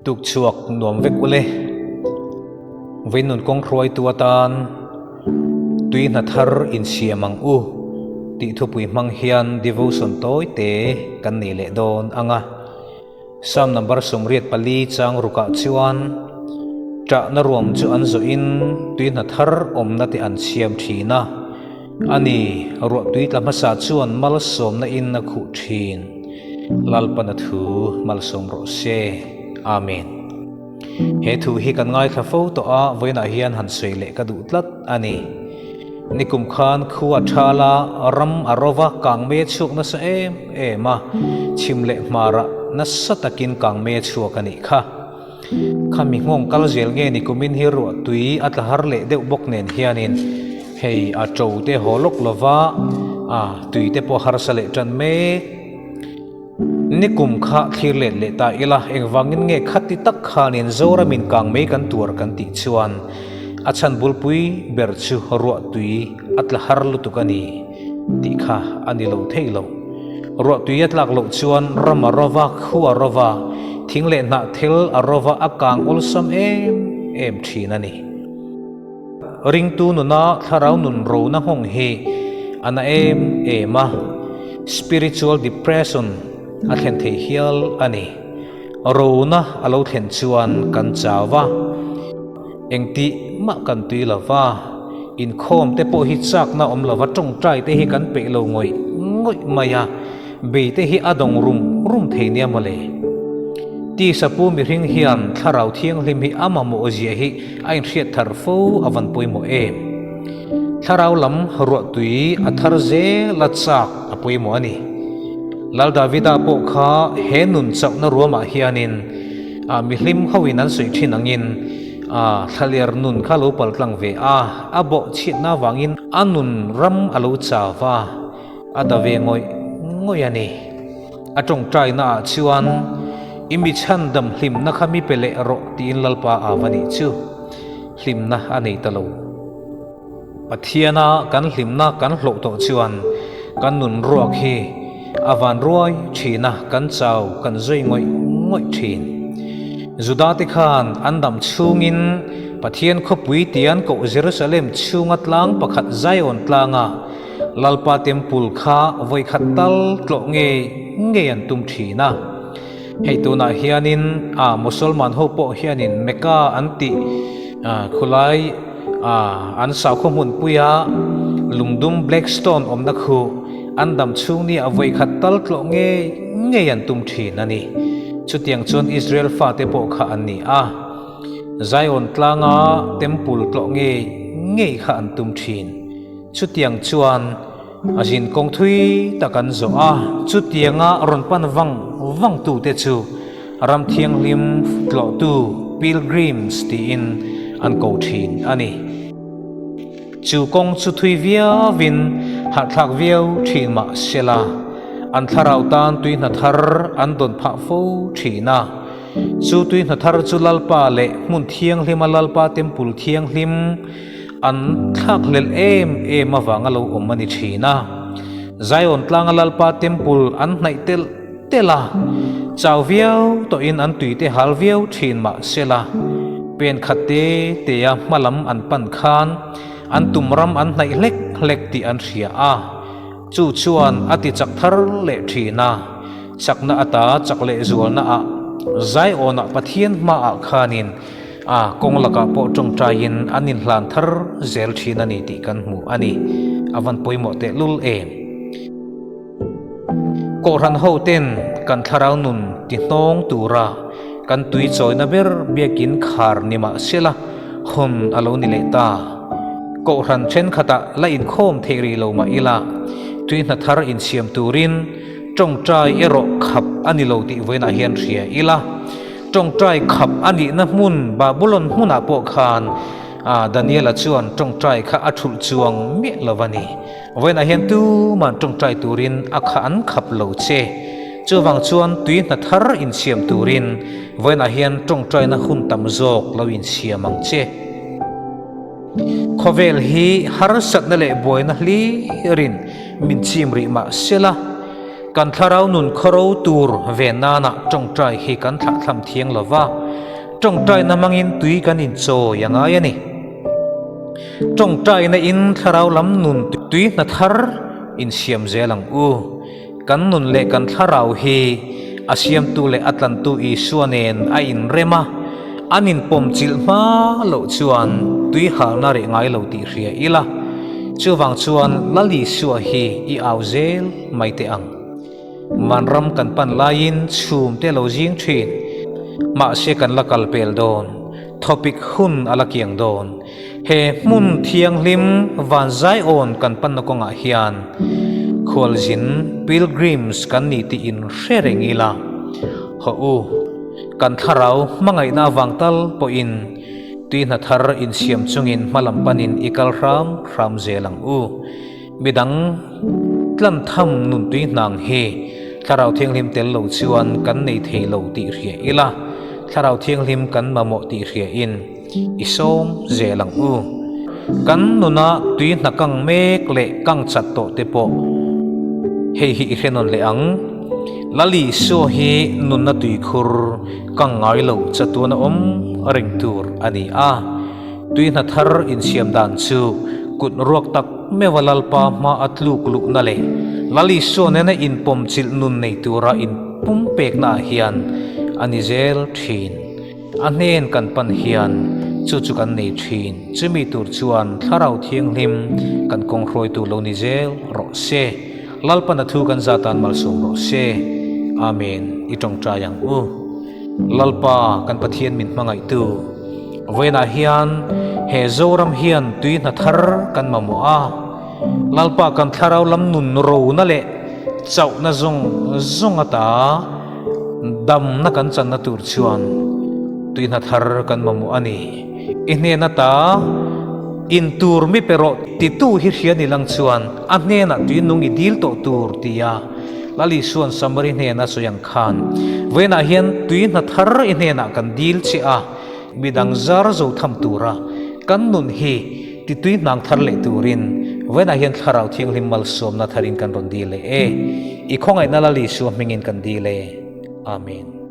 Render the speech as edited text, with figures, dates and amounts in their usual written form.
Tuk chhuak nuam vek ule. Veinun kawng hruaitu atan tui hna thar insiam ang u tih thupui hmang hian devotion tawi te kan nei leh dawn ang a. Psalm number 84 chang rukah chuan ṭahna ruam chu an zawhin tui hna thar awmna te an siam ṭhin a. A ni, ruahtui tla hmasa chuan malsawmna in a khuh ṭhin. Lalpana thu malsawm rawh se. Amen. He thu hi kan ngaithla fo tawh a, vawiinah hian han sawi leh ka duh tlat a ni. Nikum khan khua thala ram a rova kangme chhuak nasa em em a, chhim leh hmarah nasa takin kangme chhuak a nih kha. Khami nghawng kal zel nge ni kumin hi ruah tui a tla har leh deuh bawk nen hianin hei a to te haw lawk lova a tui te pawh harsa leh tan mek. Nikum kha thlir let leh ta ila engvangin nge khati tak khanin Zoramin kang mai kan tuar kan tih chuan a chhan bulpui ber chu ruah tui a tla har lutuk a ni tih kha a ni lo thei lo. Ruah tui a tlak loh chuan ram a rova, khu a rova, thing leh hnah thil a rova a kang awlsam em em thin a ni. Ringtu nuna thlarau nun rona nghawng hi a na em em a, spiritual depression a thlen thei hial a ni. Rona a lo thlen chuan kan chau va, engtih mah kan tui lo va, inkhawm te pawh hi chakna awm lo va, tawngtai te hi kan peih lo ngawih ngawih mai a, bei te hi a dawng rum rum thei nia mawle. Tisa pu mihring hian thlarau thianghlim hi a mamawh zia hi a inhriat thar fo a van pawimawh em. Thlarau lam ruahtui a thar zel a chak a pawimawh a ni. Lal Davida pawh kha he nun chauhna ruamah hianin a mihlim hoin an sawi thin angin a thlaler nun kha lo pal tlang ve a, a bawh chhiatna avangin a nun ram a lo chau va, a da ve ngawih ngawih a ni. A tawngtaina ah chuan i mi chhandam hlimna kha mi pe leh rawh tiin Lalpa a va nih chu hlimna a nei ta lo. Pathiana kan hlimna kan hlawh tawh chuan kan nun ruak hi a van ruai thin a, kan chau kan zui ngawih ngawih thin. Juda te khan an dam chhungin Pathian khawpui tian koh Jerusalem chhunga tlang pakhat Zion tlanga Lalpa Temple kha vawikhat tal tlawh ngei ngei an tum thin a. Hei tunah hianin a Musalman ho pawh hianin Mecca an tih khulai an sakhaw hmunpuia lungdum Black Stone awmna khu an dam chhung nia vawikhat tal tlawh ngei ngei an tum thin a ni. Chutiang chuan Israel fate pawh kha an ni a. Zion tlanga Temple tlawh ngei ngei kha an tum thin. Chutiang chuan a zin kawng thui tak an zawh a, chutianga rawn pan vang vang tute chu ram thianghlim tlawhtu, pilgrims, tiin an ko thin a ni. Chu kawng chu thui viauin hahthlak viau thin mah sela, an thlarau tan tui hna thar an dawn phah fo thin a. Chu tui hna thar chu Lalpa leh hmun thianghlima Lalpa Temple thianghlim, An thlakhlelh em em avanga lo awm a ni thin a. Zion tlanga Lalpa Temple an hnaih telh telh a, chau viau tawhin an tuite hal viau thin mah sela, pen khat te tea hmalam an pan khan an tum ram an hnaih hlek hlek tih an hria a, chu chuan a ti chak thar leh thin a, chakna ata chak leh zualna ah Zion-ah Pathian hmaah khanin A kawng lakah pawh tawngtaiin an inhlan thar zel thin a ni tih kan hmu a ni. A van pawimawh tehlul em? Kohhran hoten kan thlarau nun ti hnawng tura kan tui chawina ber biakin khar ni mah sela hawn a lo ni leh ta. Kohhran thenkhatah la inkhawm theih rih lo mah ila tui hna thar insiam turin tawngtai erawh khap a ni lo tih vawiinah hian hria ila. Tawngtai khap a nihna hmun Babulon hmunah pawh khan Daniela chuan tawngtai kha a thulh chuang miah lo a ni. Vawiinah hian tuman tawngtai turin a kha an khap lo che. Chuvang chuan tui hna thar insiam turin vawiinah hian tawngtaina hun tam zawk lo insiam ang che. Khawvel hi harsatna leh buaina hlirin min chim rih mah sela. Kan thlarau nun khawro tur ve nana tawngtai hi kan thlahthlam thiang lo va, tawngtaina hmangin tui kan inchawi a ngai a ni. Tawngtaina in thlarau lam nun tui hna thar insiam zel ang u. Kan nun leh kan thlarau hi a siamtu leh a tlantu Isua nen a inrem a, an inpawm chilh hma loh chuan tui halna reh ngai lo tih hria ila, chuvang chuan Lal Isua hi i au zel mai teh ang. Vanram kan pan laiin chhum te lo zing thin, mahse kan la kal pel dawn, thawpik hun a la kiang dawn. He hmun thianghlim van Zion kan panna kawngah hian khualzin, pilgrims, kan ni tih in hre reng ila, haw u, kan thlarau hmangaihna avang tal pawhin tui hna thar insiam chungin hmalam panin i kal hram hram zel ang u. Midang tlan tham nun tui hnang hi Thlarau Thianghlim tel lo chuan kan nei thei lo tih hria ila, Thlarau Thianghlim kan mamawh tih hria in i sawm zel ang u. Kan nuna tui hna kang mek leh kang chat tawh te pawh hei hi i hre nawn leh ang. Lali Isua hi nunna tuikhur kang ngai lo chatuan a awm reng tur a ni a. Tui hna thar insiam dan chu kut ruak tak meuha Lalpa hma a tluk luhna leh Lal Isua nena inpawm chilh nun nei tura inpumpekna ah hian a ni zel thin. A hnen kan pan hian chu chu kan nei thin. Chumi tur chuan Thlarau Thianghlim kan kawng hruaitu lo ni zel rawh se. Lalpan a thu kan zatan malsawm rawh se. Amen. I tawngtai ang u. Lalpa kan Pathian min hmangaihtu. Vawiinah hian he Zoram hian tui hna thar kan mamawh a, Lalpa kan thlarau lam nun rona leh chauhna zawng zawng ata damna kan channa tur chuan tui hna thar kan mamawh a ni. I hnen ata in tur mi pe rawh titu hi hria ni lang chuan a hnenah tui nung i dil tawh tur tia Lal Isua'n Samari hnena sawi ang khan, Vawiinah hian tui hna thar i hnenah kan dil che a, midang zar zo tham tura kan nun hi ti tui hnang thar leh turin vawiinah hian Thlarau Thianghlim malsawmna tharin kan rawn dil leh e. I khawngaihna Lal Isua hmingin kan dil e. Amen.